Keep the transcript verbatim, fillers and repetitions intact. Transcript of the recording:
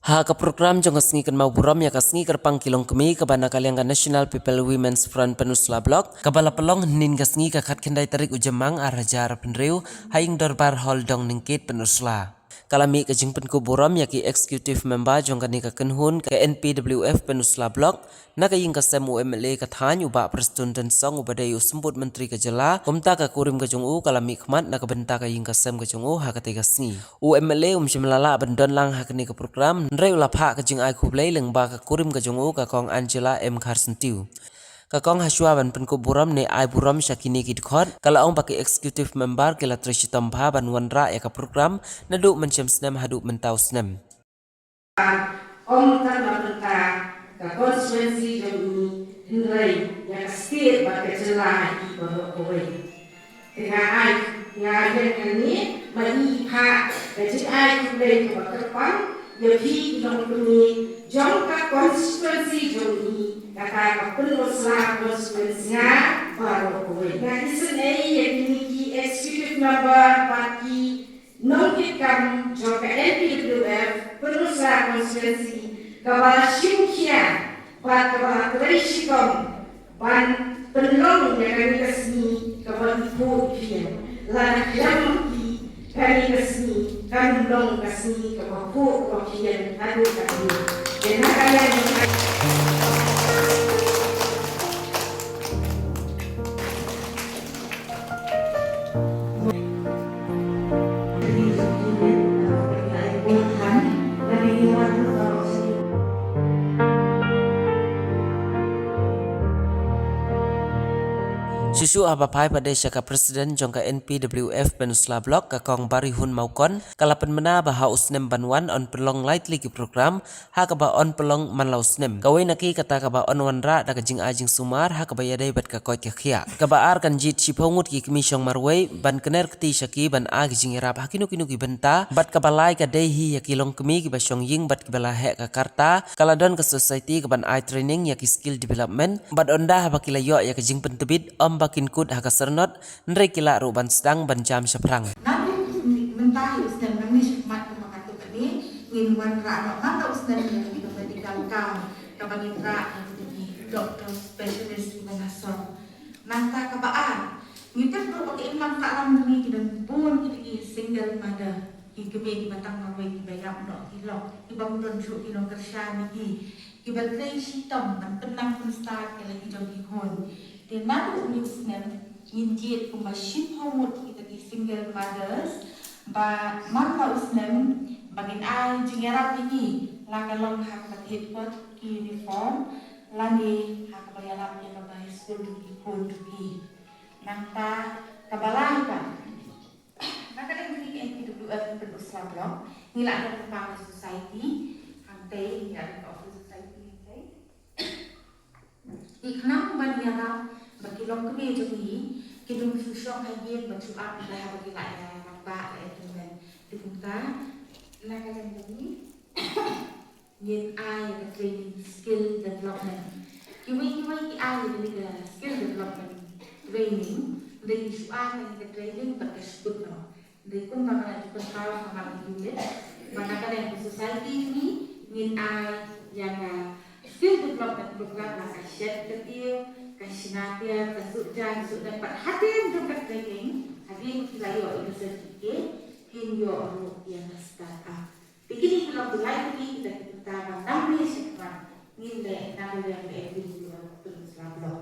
Ha ka program jong ka sngi kynmaw burom ïa ka sngi kyrpang ki longkmie kaba na ka liang ka National People Women's Front Pynursla Block, kaba la pynlong hynnin ka sngi ka khatkhyndai tarik u Jymmang ar hajar arphew hynriew, ha ïing dorbar Hall Dong Ningkit Pynursla. Ka la mih ka jingpynkup burom ïa ki executive member jong kane ka kynhun ka N P W F Pynursla Block, na ka ïing ka sem u M L A ka thaiñ u Bah Prestone Tynsong uba dei u symbud myntri ka jylla, kumta ka kurim ka jong u ka la mih khmat na ka bynta ka ïing ka sem ka jong u ha katei ka sngi. U M L A um shym la lah ban don lang ha kane ka program, hynrei u la phah ka jingai khublei lyngba ka kurim ka jong u ka Kong Angela M Kharsyntiew. Ka Kong hashwa ban pynkup burom ne ai burom sha kine ki dkhot, ka la ong ba ki executive member ki la trei shitom bha ban wanrah ïa ka program, naduh mynshem snem haduh mynta u snem. Ym tang na bynta ka constituency jong ngi, hynrei ïa ka state bad ka jylla hi baroh kawei. Te nga ai, nga ïeng hangne ban ïa phah ka jingai khublei kaba kyrpang ïa phi ki longkmie jong ka constituency jong ngi, kata ka Pynursla constituency, ïa baroh kawei. Nga isynei ïa kine ki executive member bad ki nongkitkam jong ka N P W F Pynursla constituency, kaba la shim khia bad kaba la trei shitom ban pynlong ïa kane ka sngi kaba iphuh iphieng. Lada khlem ki, kane ka sngi kan ym long ka sngi kaba phuh kaba phieng haduh katne. Te na ka liang jong ka Shuh shuh haba phai pat de sha ka President jong ka N P W F Pynursla Block, ka Kong Barihun Mawkon, ka la pynbna ba ha u snem ban wan yn pynlong lai tylli ki program, ha kaba yn pynlong man la u snem. Kawei na ki kata kaba yn wanrah da ka jingai jingsumar ha kaba ïadei bad ka koit ka khiah. Kaba ar, kan jied shiphew ngut ki kmie shong marwei ban kner kti sha ki ban ai ka jingïarap ha kino kino ki bynta, bad kaba lai ka dei hi ïa ki longkmie kiba shong ïing bad kiba la heh ka karta, ka la don ka society kaban ai training ïa ki skill development, bad ynda haba ki la ïoh ïa ka jingpyntbit, ym ba kin kut ha ka syrnod, hynrei ki lah ruh ban sdang ban jam shaphrang. Naduh mynta hi u snem nangne shakhmat kumba katto katne, ngin wanrah noh man la u snem ïa kito ki medical camp kaba ngin rah ïa kito ki doctor specialist kiba la song. Nangta kaba ar, ngi tip ruh ba ka imlang sahlang jong ngi ki don bun kito ki single mother, ki kmie kiba tang marwei kiba ïap noh ki lok, kiba ym don shuh ki nongkyrshan ïa ki, kiba trei shitom ban pynnang pynstad ïa la ki jong ki khun. Te naduh une u snem ngin jied kumba shiphew ngut kita ki single mothers ba man la u snem ba ngin ai jingïarap ïa ki, la ka long ha kaba thied kot ki uniform lane ha kaba ïarap ïa kaba ïaskul ki khun jong ki. Nangta kaba lai pat, na ka liang jong ngi ka N P W F Pynursla Block, ngi la don ka society hangtei, ngi la don ka office society hangtei. Ngi khnang ban ïarap ba ki longkmie jong ngi kin ym shu shong ha ïing ban shu ap ïa haba ki la ïa rangbah, la ïa tymmen. Te kumta na ka liang jong ngi ngin ai ïa ka training skill development. Kiwei kiwei ki ai ïa kane ka skill development training, hynrei ngi shu ai ïa ka training bad ka shu kut noh. Hynrei kumba nga la ju pynpaw ha man la ki unit, ba na ka liang ka society jong ngi ngin ai ïa ka skill development program, la ka shet ka tiew, ka shna tiar, ka suh jaiñ suh dep, bad hadien jong ka training, hadien ki la ïoh ïa ka certificate, kin ïoh ruh ïa ka start up. Te kine ki long ki lai tylli kita ki bynta ba nangne shakhmat ngin leh na ka liang ka N P W F Pynursla Block.